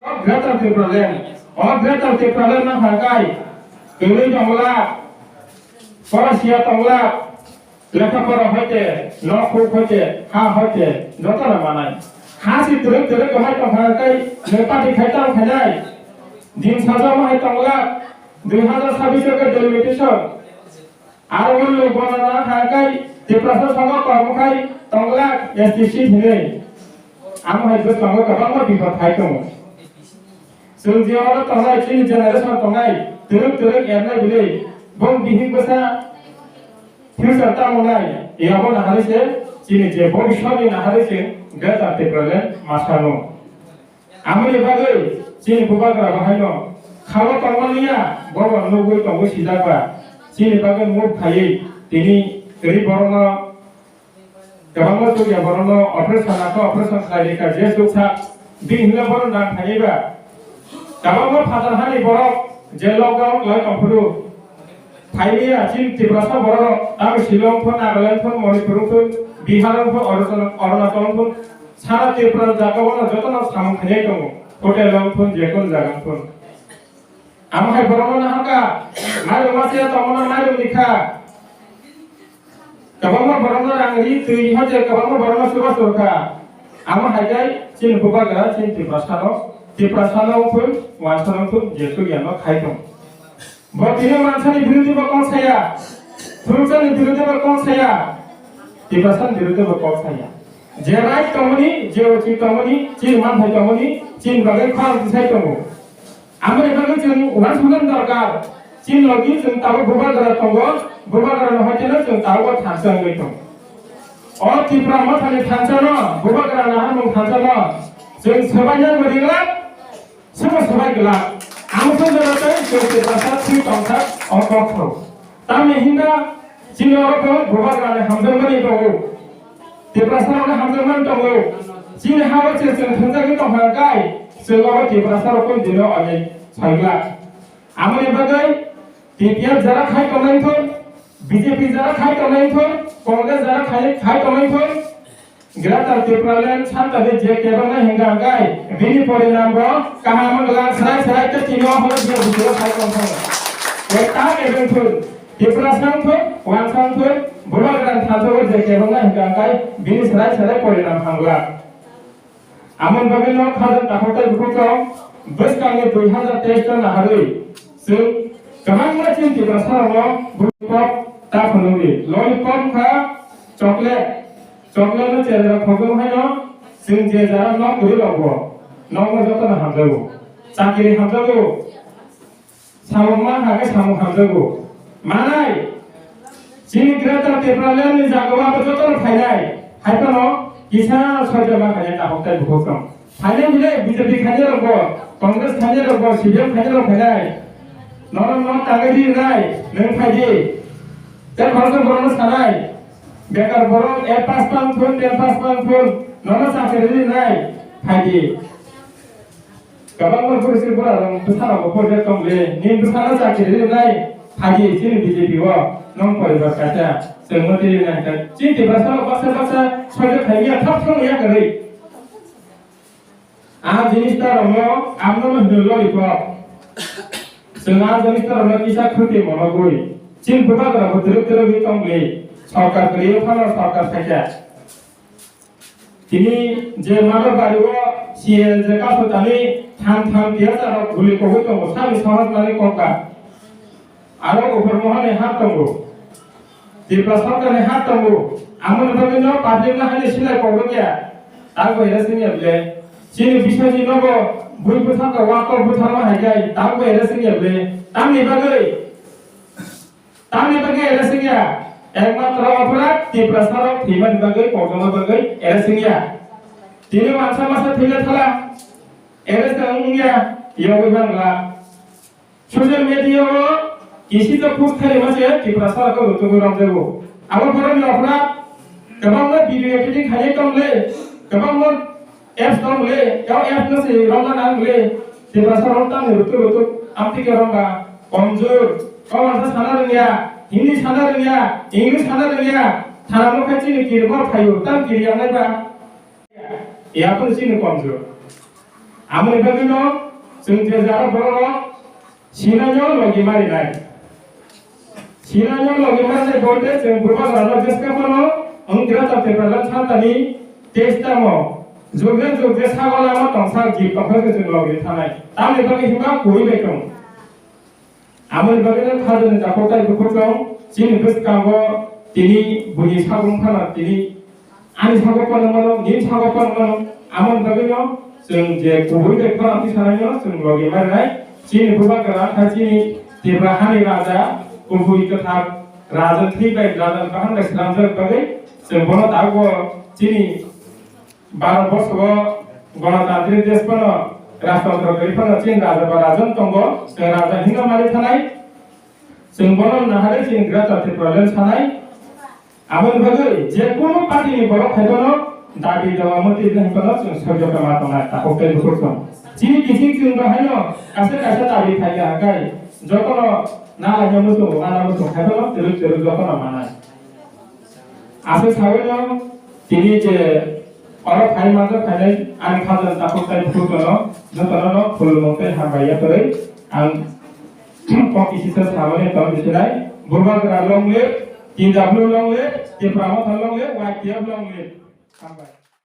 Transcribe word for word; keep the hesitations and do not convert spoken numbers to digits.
Greater Tipraland, o Greater Tipraland no hakai, twi tongla, porasiya tongla, lekha pora hoite, nok huk hoite, ha hoite, joto no manai. Ha si twrwk twrwk kwmai tongkha kai, nokpati khai tang khainai. Din sajama hai tongla, dui hazar sabbish o delimitation. Aro o lok bono na kha kai, Tiprasa songo kormo khai tongla S T C hinwi. Amo hai bwskango kwbangma bipot hai tongo. Chwng je oro tongnai, chini generation tongnai, twrwk twrwk ernai bwlwi, bong bihik bwsa future tamo nai, yabo naharwi se, chini je bobiswtni naharwi se, Greater Tipraland ma sano. Amoni bagwi chini bubagra bahaino khalo tongmaniya, bobo nugwi tongo sijak ba. Chini bagwi move khaiwi tini ri borokno kwbangma chukya borokno operation nakha, operation khlaini kha je chuksa bini hwnwi borok nang khaiwi ba. Kwbangma phatar hani borok je lockdown khlai tongphuru. Phailiya, chini Tiprasa borok, tamo Shillong thon, Nagaland thon, Manipur thon, Bihar thon, Arunachal, Arunachal thon, sara Tripura jaga o jotono samung khainai tongo. Hotel o thon, jekon jaga thon. Amo hai borok no hangka, mairum masa ya tongmano mairum ni kha. Kwbangma borok no rang ri, twi hote kwbangma borok no suba surkha. Amo hai kai, chini bubagra, chini Tiprasa no, Tiprasa no thon, wansa no thon, jesu ya no khai tong. Bo tini mansani biruddhe bo kok saya, thurukjani biruddhe bo kok saya, Tiprasani biruddhe bo kok saya. Je right tongmani, je uchit tongmani, chini manthai tongmani, chini bagwi khorang tisai tongo. Amoni bagwi chwng uansuknani dorkar. Chini logi chwng tabuk bubagra tongo, bubagrano hoiteno chwng tabukbo thansa wngwi tongo. O Tipra Mothani thansano, bubagra naharmung thansano chwng swbaina gori glak, Sobo sobai glak. Ang se jora tei chwng Tiprasa thwi tongthak o kok thok. Tamni hinba chini oro bo bubagrani hamjakmani tongo. Tiprasa rokni hamjakmani tongo. Chini ha o se chwng thwngjagwi tongkha kai chwng oro Tiprasa rokno dino ani sai glak. Amoni bagwi T P F jara khai tongnai thon, B J P jara khai tongnai thon, Congress jara khai khai tongnai thon. Greater Tipraland santa de je kebang na hinga gai, bini porinam bo kaham glak srai srai te tino ho je bujio sai kong kong. Eta kebang thun, Tiprasa thun, wansa thun, bubagra thansa o je kebang na hinga gai, bini srai srai porinam hamglak. Amon bagwi no khajak takhok tai bukhuk tong, bwskang ni dui hazar teis ta naharwi, chwng kwbangma chini Tiprasa rokno bukhuk ta phunukdi. Lollipop kha chocolate. Chocolate no cherai rok khogwi haino chwng je jara nok kwrwi rok bo nokno jotono hamjago. Chakiri hamjago. Samung ma kha khe samung hamjago. Manai chini Greater Tipraland ni jaga o abo jotono phainai. Haiphano kisa soijo ma kha ya tahok tai bukhuk tong. Phainai bile B J P khainai rok bo, Congress khainai rok bo, C P M khainai rok phainai. Norok nok tangwi rinai, nwng phaidi. Tei khoroksa borokno sanai. Bekar borok, A pass pang thun, ten pass pang thun, nono chakri rinai, phaidi. Kwbangma bwrwi bwrarok bwsarokbo project tong le, nini bwsano chakri rinai, phaidi chini B J P o, nwng poribar kaisa, chwngno twi rinai hwnkhe. Chini Tiprasa rok baksa baksa soijo khaimya thap thang ya kwrwi. A jinis ta rokno, amno no hino lollipop. Chwng a jinis ta rokno kisa khwtwi monogwi. Chini bubagra bo twrwk twrwk wi tong le. Sorkar kwrwi phano sorkar phaikha. Tini je Madhobari o C L je kaso tani tham tham tiyasa rok guli kogwi tongo, sani sohor mani kokka. Aro Upor Mohani hat tongo. Tripura Sarkarni hat tongo. Amoni bagwi no public no hani silai kok rwkya. Tamo ere singya ble. Chini biswajit nobo bui bwthakha, wakok bwtharma hai khe tamo ere singya ble. Tamni bagwi, tamni bagwi ere singya. Ekmatro oporad Tiprasa rok thwimani bagwi, kokjongna bagwi ere singya. Tini wansa masa thwile thala. Ere se wngya, yogwi bangla. Social media o kisi to post khaima se Tiprasa rok rutugwi romjago. Abo borokni oporad kwbangma video editing khainai tong le, kwbangma apps tong le, o apps no se romna nang le, Tiprasa rok tamni rutuk rutuk amtwi khe romba, komjor, komansa sana rwngya, Hindi sana rwngya, English sana rwngya, thana no khai chini kirima phaio, tam kiri yangnai ba. Yapon chini komjor. Amoni bagwino chwng je jara borok sinanyo logi marinai. Sinanyo logi marinai bolte chwng bubagrano jeska phano wng Greater Tipraland santani testamo jugre jugre sago lama tongsa jib tongsa se chwng logi thanai. Tamni bagwi himba kuwi bai tong. Amoni bagwino khajani takhuk tai bukhuk tong, chini bwskango tini buini sagong phano tini ani sago phano mano, nini sago phano mano, amoni bagwino chwng je kubui bai phano twi sanai mano, chwng logi marinai, chini bubagra kha chini Tipra hani raja, kubui kwthar raja thwi bai raja bahan bai slamjak bagwi chwng bono tabuk chini Bharat borso o Ganatantrik desh phano, Rajtantro kwrwi phano chini raja ba raja wng tongo, chwng raja hino mani thanai, chwng bono nahari chini Greater Tipraland sanai. Aboni bagwi je kunu party ni borok phai phano dabi dawa mati hwn phano chwng soijo kama tongnai, takhuk tei bukhuk tong. Chini bising chwng bahaino kaisa kaisa dabi phai ya hwnkhe jotono nalaino muchungo, nala muchung phai phano twrwk twrwk jotono manai. Aswk sabaino tini je oro phai manjak phainai ani khajani takhuk tai bukhuk jono jotono no khulumung tei hambai ya kwrwi ang kok kisisa samani tong bisinai. Bubagra long live, T W long live, Tipra Motha long live, Y T F long live. Hambai.